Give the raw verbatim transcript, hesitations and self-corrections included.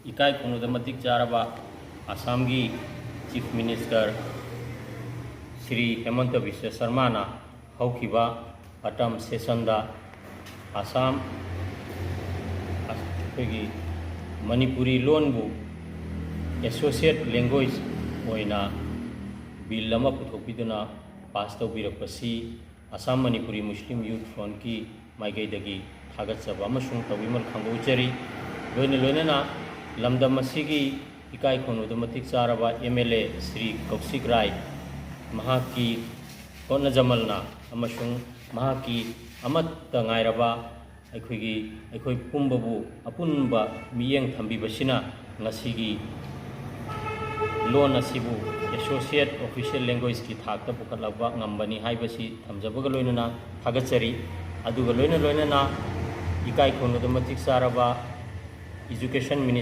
ꯏꯀꯥꯏ ꯈꯨꯝꯅꯗ ꯃꯇꯤꯛ ꯆꯥꯔꯕ ꯑꯁꯥꯝꯒꯤ Chief Minister ꯁ꯭ꯔꯤ ꯍꯦꯃꯟꯇ ꯕꯤꯁ꯭ꯋ ꯁꯔꯃꯥꯅ ꯍꯧꯈꯤꯕ ꯑꯇꯝ ꯁꯦꯁꯟꯗ ꯑꯁꯥꯝ, ꯑꯩꯈꯣꯏꯒꯤ ꯃꯅꯤꯄꯨꯔꯤ ꯂꯣꯟꯕꯨ associate language ꯑꯣꯏꯅ ꯕꯤꯜ ꯑꯃ ꯄꯨꯊꯣꯛꯄꯤꯗꯨꯅ ꯄꯥꯁ ꯇꯧꯕꯤꯔꯛꯄꯁꯤ ꯑꯁꯥꯝ ꯃꯅꯤꯄꯨꯔꯤ ꯃꯨꯁꯂꯤꯝ ꯌꯨꯊ ꯐ꯭ꯔꯣꯟꯠꯀꯤ ꯃꯥꯏꯀꯩꯗꯒꯤ ꯊꯥꯒꯠꯆꯕ ꯑꯃꯁꯨꯡ ꯇꯧꯕꯤꯃꯜ ꯈꯪꯕ ꯎꯠꯆꯔꯤ꯫ ꯂꯣꯏꯅ ꯂꯣꯏꯅꯅ ꯂꯝꯗꯝ ꯑꯁꯤꯒꯤ ꯏꯀꯥꯏ ꯈꯨꯝꯅꯗ ꯃꯇꯤꯛ ꯆꯥꯔꯕ M L A ꯁ꯭ꯔꯤ ꯀꯧꯁꯤꯛ ꯔꯥꯏ, ꯃꯍꯥꯛꯀꯤ ꯍꯣꯠꯅꯖꯃꯜꯅ ꯑꯃꯁꯨꯡ ꯃꯍꯥꯛꯀꯤ ꯑꯃꯠꯇ ꯉꯥꯏꯔꯕ ꯑꯩꯈꯣꯏꯒꯤ, ꯑꯩꯈꯣꯏ ꯄꯨꯝꯕꯕꯨ ꯑꯄꯨꯟꯕ ꯃꯤꯠꯌꯦꯡ ꯊꯝꯕꯤꯕꯁꯤꯅ ꯉꯁꯤꯒꯤ ꯂꯣꯟ ꯑꯁꯤꯕꯨ associate official languageꯀꯤ ꯊꯥꯛꯇ ꯄꯨꯈꯠꯂꯛꯄ ꯉꯝꯕꯅꯤ ꯍꯥꯏꯕꯁꯤ ꯊꯝꯖꯕꯒ ꯂꯣꯏꯅꯅ ꯊꯥꯒꯠꯆꯔꯤ꯫ ꯑꯗꯨꯒ ꯂꯣꯏꯅ ꯂꯣꯏꯅꯅ ꯏꯀꯥꯏ ꯈꯨꯝꯅꯗ ꯃꯇꯤꯛ ꯆꯥꯔꯕ Education Minister